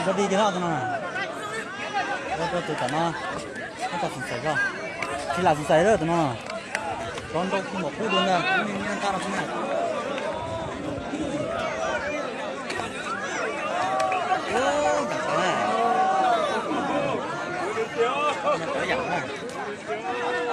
ບໍ່ດີກິນເຫຼົ້າຕົວນັ້ນນະ ແລ້ວກໍຕົວກັນເນາະ ຕ້ອງຕັດສິນໃຈກ່ອນ ທີຫຼັງສິນໃຈເດີຕົວນັ້ນນະ ລອງດູ ບໍ່ຮູ້ດົນນະ ມີ ມີການຕັດສິນໃຈ ໂອ້ຍ ຢາກຕາຍ ຢາກຕາຍ ຢາກຕາຍ.